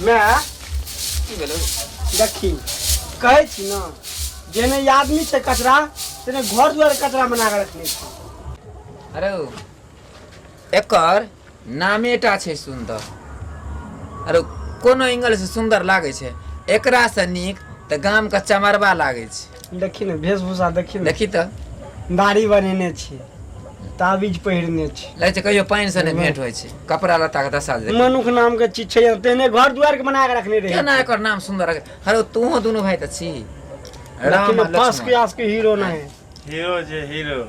माय। की भेलो? देखी, कहै छी ने, जेने ई आदमी छै कचरा, तेने घर दुआर कचरा बना कऽ रखने छै। अरे, एकर नामेटा छै सुन्दर। अरे, कोनो एंगल से सुन्दर लागै छै। एकरा से नीक तऽ गाम के चमरबा लागै छै। देखी ने, वेशभूषा देखी ने। देखी तऽ। दाढ़ी बनेने छी, ताबीज पहिरने छी। लगै छै कहियो पानि से नहि भेंट होइ छै। कपड़ा लत्ता के दशा देखी। मनुख नाम के चीज छै, तेहने घर दुआर के बना के रखने रहे। केना एकर नाम सुन्दर रखे? अरे, तूहो दुनू भाई तऽ छी राम आ फर्स्ट लक्ष्मण। क्लास के हीरो नहीं। हीरो जे हीरो,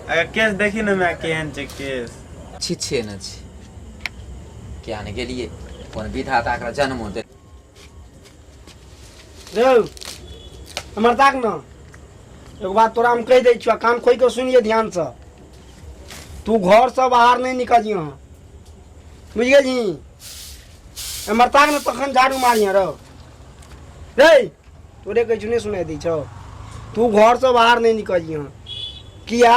अगर केस देखी ने मैं, केहन छै केस। छिछे न छी, किया ने गेलियै, कोन विधाता एकरा जन्मो दे। रौ, हमर ताक न, एगो बात तोरा हम कहि दै छियौ, कान खोलि कऽ सुनिये ध्यानसँ। तू घरसँ बाहर नहि निकलियह, बुझि गेलही? हमर ताक ने, तखन झाड़ू मारिह। रौ रे, तोरे कहै छौ, नहि सुनाइ दै छौ? तू घरसँ बाहर नहि निकलियह। किया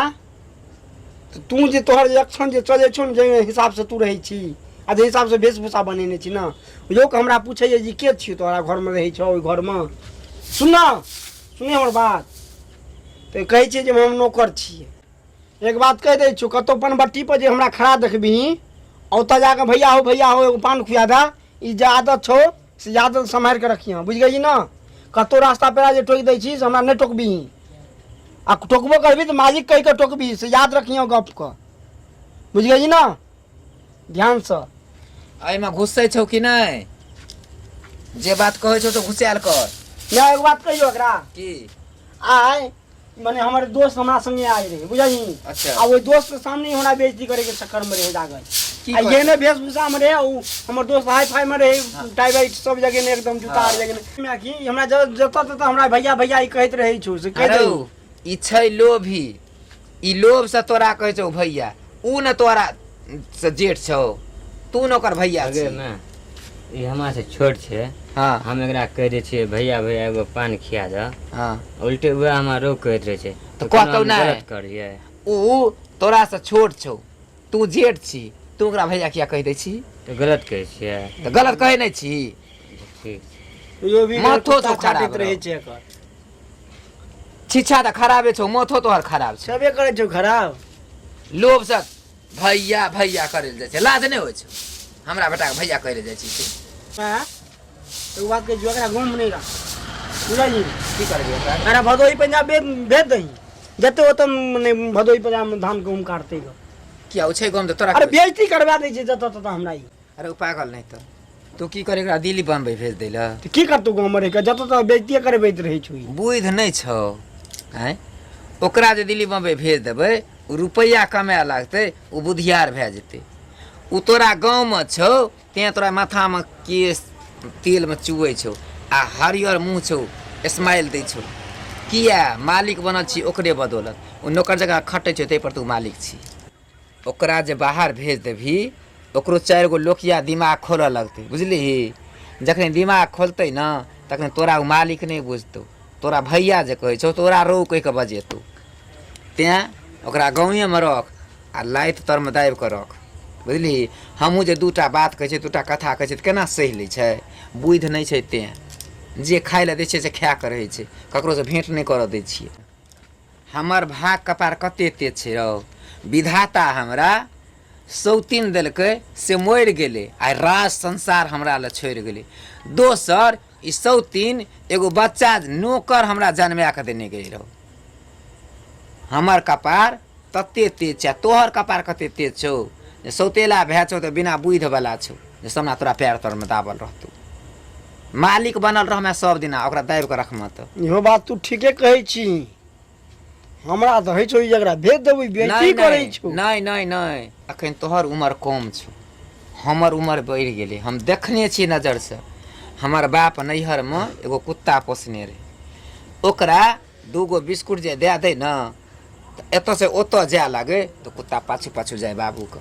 तऽ तू जे तोहर एक्शन जे चलै छौ ने, जाहि हिसाबसँ तू रहै छी आ जाहि हिसाबसँ वेशभूषा बनेने छी ने, लोक हमरा पूछैए जे के छियौ, तोहरा घरमे रहै छौ ओहि घरमे। सुन न, सुने हमर बात, तऽ कहै छियै जे हम नौकर छियै। एक बात कहि दै छियौ, कतहु पनबट्टी पर जे हमरा खड़ा देखबिही, ओतऽ जाकऽ भैया हो, भैया हो, एगो पान खुआ दे, ई जे आदत छौ से आदत सम्हारि कऽ रखिहँ, बुझि गेलही ने? कतहु रास्ता पेरा जे टोकि दै छी से हमरा नहि टोकबिही, आ टोकबो करबही तऽ मालिक कहि कऽ टोकबिही, से याद रखिहँ गपके, बुझि गेलही ने? ध्यानसँ। एहिमे घुसै छौ कि नहि? जे बात कहै छौ तऽ घुसायल कर। नहि, एगो बात कहियौ एकरा। की? आइ मने हमर दोस्त हमरा संगे आयल रहे, बुझलही? अच्छा। आ ओहि दोस्त के सामने हमरा बेइज्जती करे के चक्कर में रहे लागल। की आ कहै? ये ने वेशभूषा में रहे, उ हमर दोस्त हाई फाई में रहे, टाई वाई सब जगह ने एकदम जूता आर जगह ने। की हमरा जतऽ ततऽ हमरा भैया भैया ई कहैत रहै छौ, से कहि अरे, दही। ई छै लोभी। ई लोभ से तोरा कहै छौ भैया। ऊ ने तोरा से जेठ छौ, तू ने ओकर भैया अगे छी। माय, ई हमरा से छोट छै। हम एकरा कहि दै छियै, भैया भैया, एगो पान खिया दऽ। उल्टे वएह हमरा रोग कहैत रहै छै। तऽ कोनो कहतौ हम नहि। गलत करियै? ऊ तोरा से छोट छौ, तू जेठ छी, तू ओकरा भैया किया कहि दै छी? तऽ गलत कहै छियै? तऽ गलत कहै नहि छी? ठीक छै। यो भी माथो कुत्ता छौ खराब चाटैत रहै रौ। छै एकर। छिछा तऽ खराबे छौ, माथो तोहर खराब छौ। छेबे करै छौ खराब। लोभ से भैया भैया करै लए जाइ छै, लाज नहि होइ छौ? हमरा बेटाके भैया कहै लए जाइ छी से? आँय? एगो बात कहै छियौ, एकरा गाँवमे नहि राख, बुझलही? की करबै ओकरा? एकरा भदोही पंजाब भेज भेज दही, जते ओतऽ मने भदोही पंजाबमे धान गहूम काटतै गऽ। किया, ओ छै गाँवमे तऽ तोरा अरे की होइ छौ? बेइज्जती करवा दै छै जतऽ ततऽ हमरा ई। अरे, ओ पागल नहि तऽ तू की करे, एकरा दिल्ली बम्बई भेज दै लए? तऽ की करतौ गाँवमे रहि कऽ? जतऽ ततऽ बेइज्जतिये करबैत रहै छौ ई। बुद्धि नहि छौ? आँय, ओकरा जे दिल्ली बम्बई भेज देबै, ओ रुपैआ कमाए लागतै, ओ बुधियार भए जेतै। ओ तोरा गाँवमे छौ तेँ तोरा माथामे केश तेलमे चुऐ छौ आ हरियर मुँह छौ, स्माइल दै छौ। किया? मालिक बनल छी ओकरे बदौलत। ओ नौकर जकाँ खटै छौ, ताहिपर तू मालिक छी। ओकरा जे बाहर भेज देबही, ओकरो 4 गो लोकिया दिमाग खोलऽ लगतै, बुझलिही? जखन दिमाग खोलतै ने, तखन तोरा ओ मालिक नहि बुझतौ। तोरा भैया जे कहै छौ, तोरा रौ कहि कऽ बजेतौ। तेँ ओकरा गाँवेमे रख आ लाति तरमे दाबि कऽ रख, बुझलिही? हमहूँ जे 2 टा बात कहै छियै, 2 टा कथा कहै छियै, तऽ केना सहि लै छै? बुद्धि नहि छै तेँ। जे खाय लए दै छियै से खाए कऽ रहै छै, ककरोसँ भेँट नहि करऽ दै छियै। हमर भाग कपार कते तेज छै रौ। विधाता हमरा सौतीन देलकै से मरि गेलै आ राज संसार हमरा लए छोड़ि गेलै। दोसर ई सौतीन एगो बच्चा नौकर हमरा जन्मा कऽ देने गेलै रहौ। हमर कपार तते तेज छै आ तोहर कपार कते तेज छौ जे सौतेला भए छौ तऽ बिना बुधिवला छौ जे समना तोरा पैर तरमे दाबल रहतौ। मालिक बनल रहमे सब दिना, ओकरा दाबि कऽ रखमे तऽ। इहो बात तू ठीके कहै छी। हमरा तऽ होइ छौ ई जकरा भेज देबै, बेइज्जती करै छौ। नहि नहि नहि, अखन तोहर उमर कम छौ, हमर उमर बढ़ि गेलै। हम देखने छियै नजरसँ। हमर बाप नैहरमे एगो कुत्ता पोसने रहै। ओकरा 2 गो बिस्कुट जे दए दै ने, तऽ एतऽसँ ओतऽ जाय लागै तऽ कुत्ता पाछू पाछू जाय बाबूके,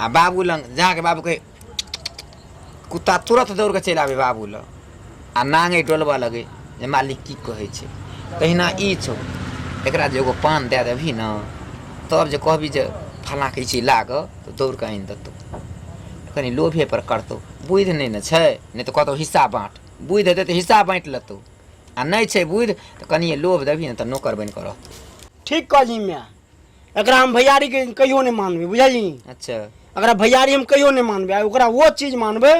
आ बाबू लग जाके बाबू कहै, कुत्ता तुरंत दौड़ कऽ चलि आबै बाबू लग आ नांगे डोलबऽ लगै जे मालिक की कहै छै। तहिना ई छौ। एकरा जे एगो पान दए देबही ने, तब जे कहबी जे फलाँके ई चीज लागऽ, तऽ दौड़ कऽ आनि देतौ। कनि लोभे पर करतौ। बुद्धि नहि ने छै, नहि तऽ कतहु हिस्सा बाँट। बुद्धि हेतै तऽ हिस्सा बाँटि लेतौ, आ नहि छै बुद्धि तऽ कनिए लोभ देबही ने तऽ नौकर बनि कऽ रहतौ। ठीक कहली माय, एकरा हम भैयारीके कहियो नहि मानबै, बुझलही? अच्छा। एकरा भैयारी हम कहियो नहि मानबै, आ ओकरा ओ चीज मानबै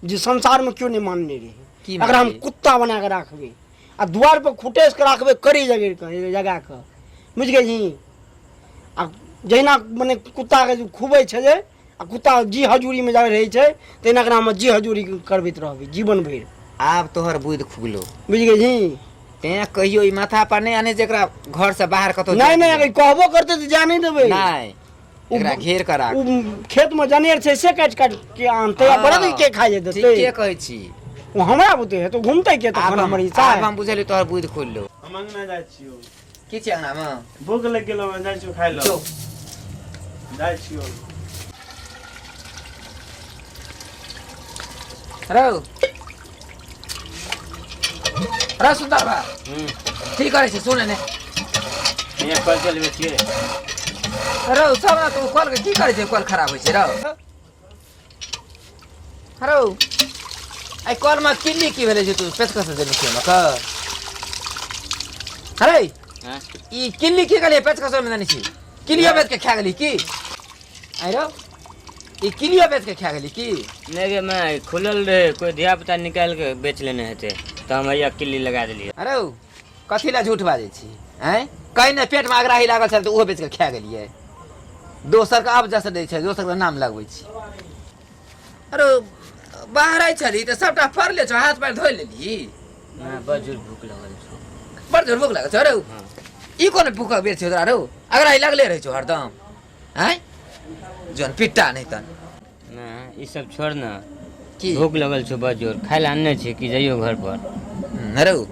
जे संसारमे केओ नहि मानने रहै। की एकरा हम मानबै? कुत्ता बना कऽ राखबै आ दुआर पर खुटेस कऽ राखबै, कड़ी जगह कऽ जगा कऽ, बुझि गेलही? आ जहिना मने कुत्ताके जे खुबै छै जे आ कुत्ता जी हजूरीमे जा रहै छै, तहिना एकरा हम जी हजूरी करबैत रहबै जीवन भरि। आब तोहर बुद्धि खुगलो, बुझि गेलही? तें कहियो ई माथा पर नहि आने जे एकरा घरसँ बाहर कतहु नहि जाय नहि दिअ। अगर कहबो करतै तऽ जा नहि देबै। नहि, एकरा घेर कऽ राख। ओ खेतमे जनेर छै से काटि काटि के आनतै आ बड़द के खाइ जे देतै। ठीके कहै छी। ओ हमरा बुते हेतौ, घुमतै के आब तखन हम हमर हिस्सा। आब हम बुझलियै तोहर बुद्धि खुललो। हम अंगना जाइ छियौ। की छै अंगनामे? भूख लागि गेलौ, हम जाइ छियौ खाइ लए। जो। जाइ छियौ। रौ रौ सुन्दर बा, की करै छी? सुन ने। यहाँ कल चलबै छियै। रौ सब ने, तू कल के की करै छै? कल खराब होइ छै। रौ रौ, एहि कलमे किल्ली की भेलै जे तू पेचकस देने छियै ओहिमे कऽ? अरे हँ? ई किल्ली की कहलियै पेचकस ओहिमे देने छी? किल्लियो बेच के खा गेली की? आइ रौ, ई किलियो बेच के खा गेली की? नहि गे माय, खुलल रहे, कोई धिया पुता निकालि के बेच लेने हेतै, तऽ हम हैया किल्ली लगा देलियै। अरे कथी लए झूठ बाजै छी? आँय, कहीं ने पेटमे अगराही लागल छल तऽ ओहो बेच के खा गेलियै। दोसरके आब जस दै छै, दोसरके नाम लगबै छी। अरे बाहर छली तऽ सबटा फड़ले छौ, हाथ पैर धोइ लेली? माय, बड़ जोर भूख लगल छौ। बड़ जोर भूख लागल छौ? अरे ई कोन भूखक बेर छौ तोरा रौ? अगराही लगले रहै छौ हरदम। आँय जन पिट्टा नहि तन। ना, ई सब छोड़ ना। की? भूख लगल छौ बड़ जोर, खाय लए आनने छी कि जइयो घर पर? रौ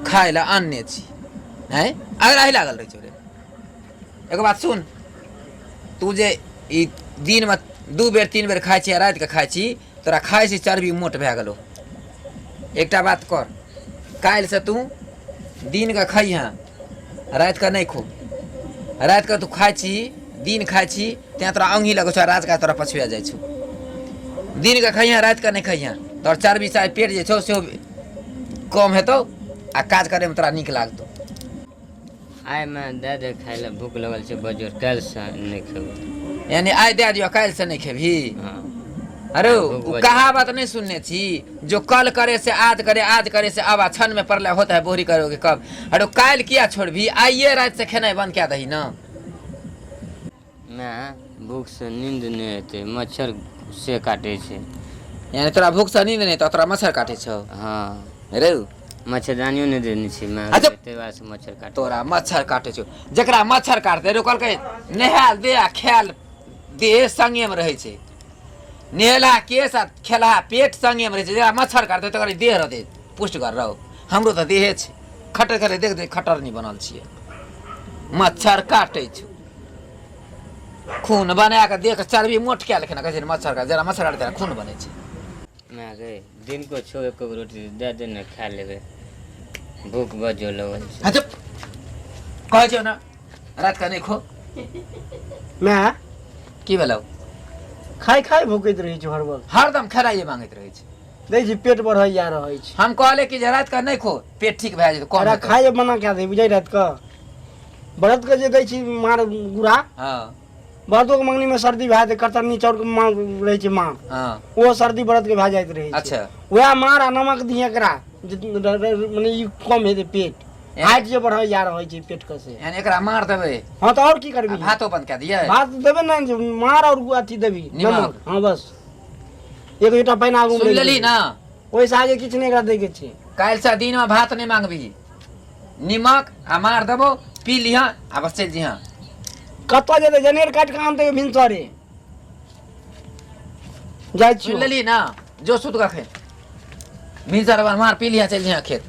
खाय लए आनने छी। आँय अगराही लागल रहै छौ रे। एगो बात सुन, तू जे ई दिनमे 2 बेर 3 बेर खाइ छी आ रातिके खाइ छी, तोरा खाइ छी चर्बी मोट भए गेलौ। एकटा बात कर, काल्हिसँ तू दिनके खइहेँ, रातिके नहि खो। रातिके तू खाइ छी, दिन खाइ छी तेँ तोरा औंघी लगै छौ आ रातिके तोरा पछुआ जाइ छौ। दिनके खइहेँ, रातिके नहि खइहेँ, तोहर चर्बी चाहे पेट जे छौ सेहो कम हेतौ आ काज करैमे तोरा नीक लागतौ। आइ मैं दए दे खाय लए, भूख लगल छै बड़ जोर, काल्हिसँ नहि खेबै। यानी आइ दए दियौ, काल्हिसँ नहि खेबही? हँ। अरे भूख ओ बड़ कहावत नहीं सुनने छी, जो कल करे से आज करे, आज करे से अब, आ क्षण में पड़ले होता है बोहरी करोगे कब। अरे काल्हि किया छोड़बही? आइए राति से खेनाइ बंद कए दही ना। मैं भूखसँ नींद नहि एतै, मच्छर से काटै छै। यानी तोरा भूखसँ नींद नहि तऽ तोरा मच्छर काटै छौ? हँ। रे मच्छरदानियो नहि देने छी मैं। अच्छा। ताहि दुआरे से मच्छर काटै। तोरा मच्छर काटै छौ। जकरा मच्छर काटतै रे, कहलकै नहायल दे आ खायल देह संगेमे रहै छै। नहेला केश आ खेलहा पेट संगेमे रहै छै। जकरा मच्छर काटतै तकर ई देह रहतै पुष्टगर। रहो, हमरो तऽ देहे छै, खटर खटर देख देख खटरनी बनल छियै। मच्छर काटै छौ, खून बना कऽ देह के चर्बी मोट कए लेखिन, कहै छै मच्छर काट। जरा मच्छर काटै खून बनै छै। मैं गे दिनको छौ, एको गो रोटी दए दे ने, खा लेबै, भूख बड़ जोर लगल छै। अच्छा कहै छियौ ने राति कऽ नहि खो। माय। की भेलौ? खाइ खाइ भूकैत रहै छै हर वक्त। हरदम खेनाइए मांगैत रहै छै। दै छी पेट बढ़ै जा रहै छै। हम कहले कि जे राति कऽ नहि खो, पेट ठीक भए जेतौ, कम एकरा हेतौ। खाइ मना कए दे, बुझै? राति कऽ व्रत के जे दै छी मार गुड़ा। हँ। व्रतोके मंगनीमे सर्दी भए जेतै, कतरनी चाउरके मार रहै छै मार। हँ। ओहो सर्दी व्रत के भए जाइत रहै छै। अच्छा। वएह मार आ नमक दिहे एकरा जे मने ई कम हेतै पेट, हाइट जे बढ़ै जा रहल छै पेट के से। यानी एकरा मार देबै? हँ, तऽ आओर की आ करबी? भातो बंद कए दियै? भात देबै ने जे मार आओर अथी देबी। निमक। नमक, हँ, बस एक गोटा पानि आगू सुनि लेली ना? ओहिसँ आगे किछु नहि एकरा दैके छै। काल्हिसँ दिनमे भात नहि मांगबही, निमक आ मार देबो, पी लिहँ आ बस चलि जइहँ। कतऽ जेतै? जनेर काटि कऽ आनतै भिनसरे जाइ सुनि छियौ। लेली ना? जो सुत कऽ खै, भिनसर मार पी लिहँ, चलि जइहँ खेत।